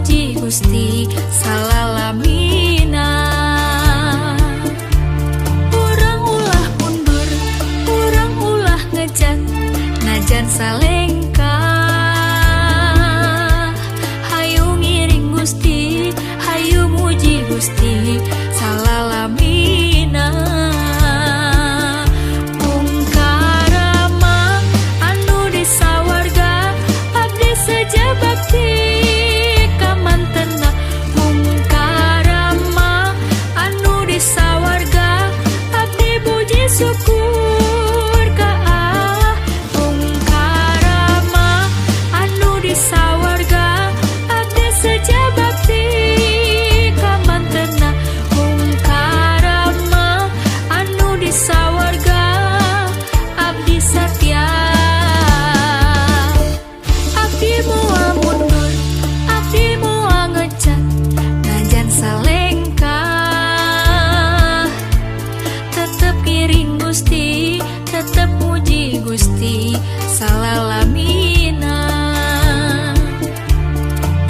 muji Gusti salalamina. Urang ulah mundur, urang ulah ngejat, najan salengkah. Hayu ngiring Gusti, hayu muji Gusti salalamina. Mung Karama anu di sawarga, abdi seja bakti ka mantena. Mung Karama anu di sawarga, abdi puji syukur ka Allah. Mung Karama anu di sawarga, abdi seja bakti ka mantena. Mung Karama anu di sawarga, abdi satya. Abdi moal mundur, abdi moal ngecat, najan salengkah. Tetep ngiring Gusti, tetep muji Gusti salalamina.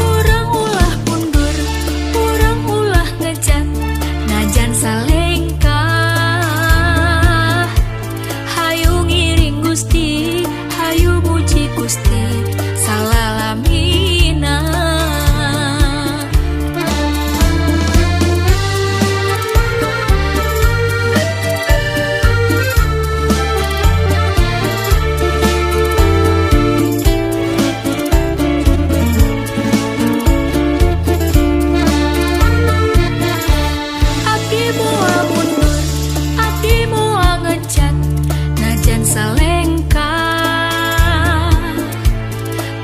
Urang ulah mundur, urang ulah ngejat, najan salengkah. Hayu ngiring Gusti, hayu muji Gusti salalamina. Abdi moal mundur, abdi moal ngecat, najan salengkah.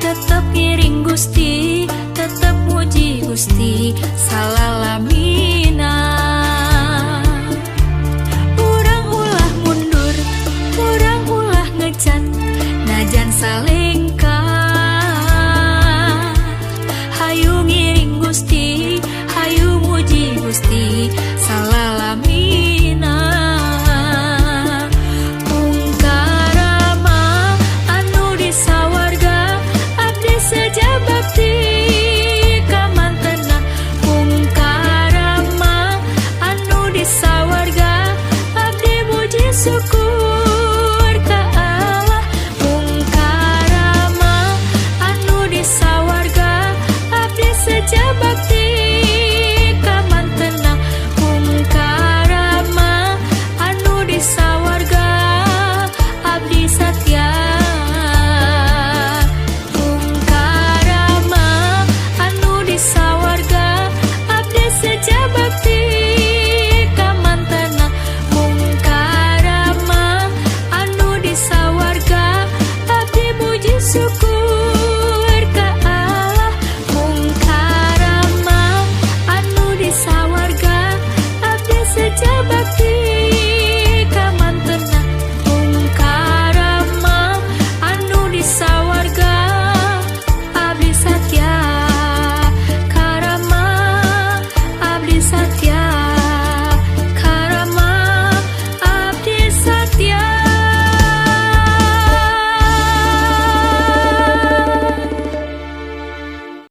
Tetep ngiring Gusti, tetep muji Gusti salalamina. Urang ulah mundur, urang ulah ngecat, najan salengkah. Hayu ngiring Gusti, hayu muji Gusti salalamina. Mung Karama anu di sawarga, abdi seja bakti ka mantena. Mung Karama anu di sawarga, abdi puji syukur ka Allah. Mung Karama anu di sawarga, abdi seja bakti.